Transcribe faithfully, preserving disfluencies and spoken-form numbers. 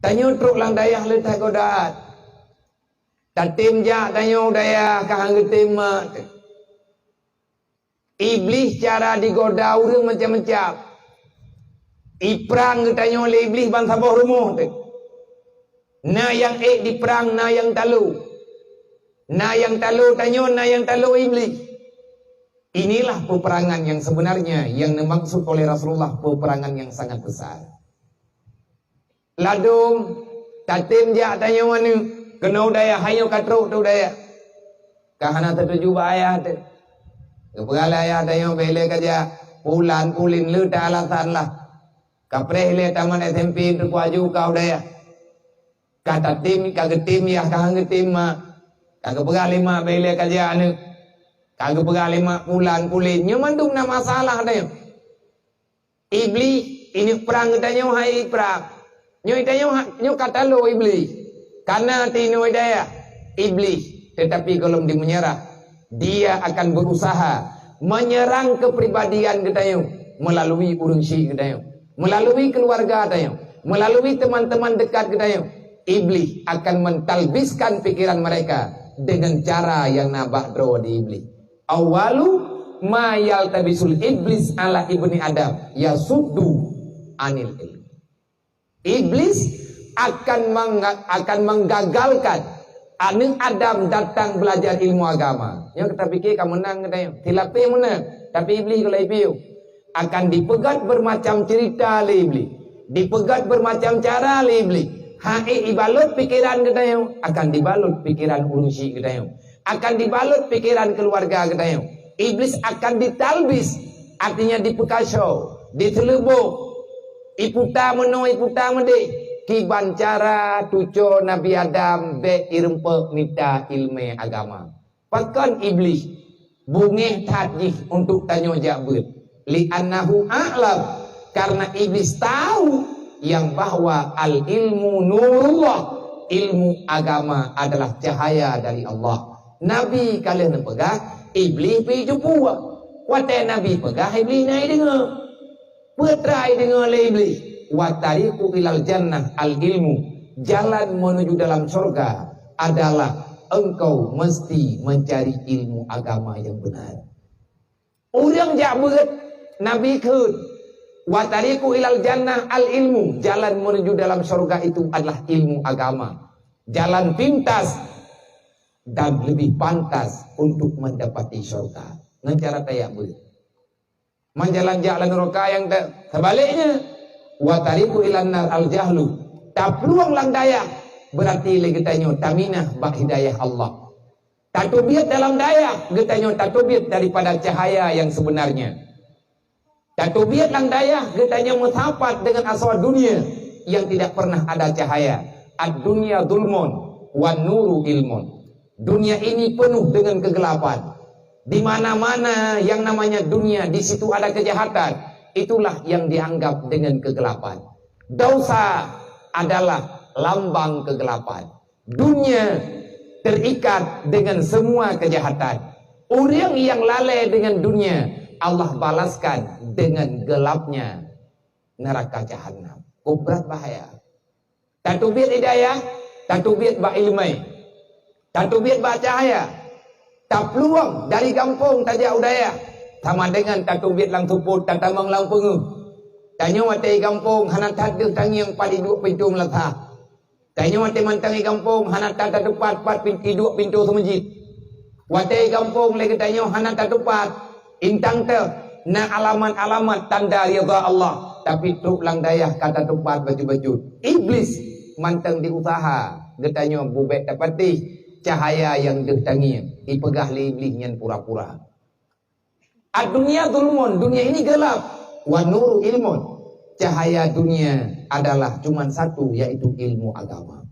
Tanyoe trok lam dayah le that goda. Tatem jak tanyoe dayah ka han geutem mak. Iblih cara digoda ureuëng macam-macam. Iprang geutanyoe lé iblih ban saboh rumoh teuh. Na nyang ék diprang, na nyang talo. Na nyang talo tanyoe, na nyang talo iblih. Inilah peperangan yang sebenarnya yang dimaksud oleh Rasulullah, peperangan yang sangat besar. Ladôm, tatem jak tanyoe aneuk, keunoe dayah, hanyoe ka trok tu dayah. Ka hana tatuju bak ayah teuh. Geupeugah lé ayah tanyoe bèk lé ka jak, pulan pulin le ta alasan lah. Ka preh lé tamat S M P teukuaju kau dayah. Ka tatem, ka geutem yah, ka han geutem mak. Ka geupeugah lé mak bèk lé ka jak aneuk. Ka geupeugah lé mak pulan pulin. Nyoe mandum na masalah tanyoe. Iblih, ineuk prang geutanyoe hai iprang. Nyoe tanyoe ha-, nyoe ka talo iblih. Kana tinoe dayah iblih, tetapi golom di menyerah. Dia akan berusaha menyerang kepribadian geutanyoe melalui ureuëng syik geutanyoe, melalui keluarga tanyoe, melalui teman-teman dekat geutanyoe. Iblih akan mentalbiskan pikiran mereka dengan cara yang na bak droe di iblih. Awwalu ma yaltabisul iblis ala ibni Adam yasuddu anil ilm. Iblis akan mengga-, akan menggagalkan aneuk Adam datang belajar ilmu agama. Nyoe kita pikir ka menang geutanyoe. Tilapéh menang, tapi iblih gulai piu. Akan dipeugét bermacam cerita lé iblih, dipeugét bermacam cara lé iblih. Hai ibalot pikiran geutanyoe, akan dibalot pikiran ureuëng syik geutanyoe. Akan dibalot pikiran keluarga geutanyoe. Iblis akan ditalbis, artinya dipeukaso, diteuleuboh, iputa meunoe, iputa meudeh, kiban cara tuco Nabi Adam bèk irumpok mita ilmu agama. Pakon iblih bungéh that jih untuk tanyoe jak beuet? Li'annahu a'lam, karena iblis tahu yang bahwa al-ilmu nurullah, ilmu agama adalah cahaya dari Allah. Nabi ka lheueh neupeugah, iblih pi jupue. Watée Nabi peugah, iblih na ideungoe. Peue terai deungoe lé iblih? Wa tariqu ilal jannah al ilmu. Jalan menuju dalam surga adalah engkau mesti mencari ilmu agama yang benar. Ureuëng jak beuet, Nabi kheun, "Wa tariqu ilal jannah al ilmu." Jalan menuju dalam surga itu adalah ilmu agama. Jalan pintas dan lebih pantas untuk mendapati surga. Ngon cara tajak beuet. Man jalan jak lam nuraka nyang te-, sebaliknya, "Wa tariqu ilan nar al jahlu." Taplueng lam dayah, berarti lé geutanyoe taminah bak hidayah Allah. Tateubiet dalam dayah, geutanyoe tateubiet daripada cahaya yang sebenarnya. Tateubiet lam dayah, geutanyoe meusapat dengan asoe dunia yang tidak pernah ada cahaya. Ad-dunya zulmun, wan nuru ilmun. Dunia ini penuh dengan kegelapan. Di mana-mana yang namanya dunia, di situ ada kejahatan. Itulah yang dianggap dengan kegelapan. Dosa adalah lambang kegelapan. Dunia terikat dengan semua kejahatan. Ureuëng nyang lalée dengan dunia, Allah balaskan dengan gelapnya neraka jahanam. Kok brat bahaya. Tateubiet hidayah, tateubiet bak ileumé, tateubiet bak cahaya. Taplueng dari gampông tajak u dayah, sama dengan tateubiet lam seupôt tatamong lam peungeuh. Tanyoe watée gampông hana that deuh tangieng pat iduek pintoe meulasah. Tanyoe watée mantong i gampông hana that tateupat pat pin-, iduek pintoe seumeujid. Watée i gampông lé geutanyoe hana tateupat, intang teuh na alamat-alamat tanda ridha Allah, tapi trok lam dayah ka tateupat bacut-bacut. Iblis mantong diusaha geutanyoe bubek tapatéh cahaya nyang deuh tangieng, ipeugah lé Iblis nyan pura-pura. Ad-dunya zulmun, dunia ini gelap. Wa nuru ilmun, cahaya dunia adalah cuman satu, yaitu ilmu agama.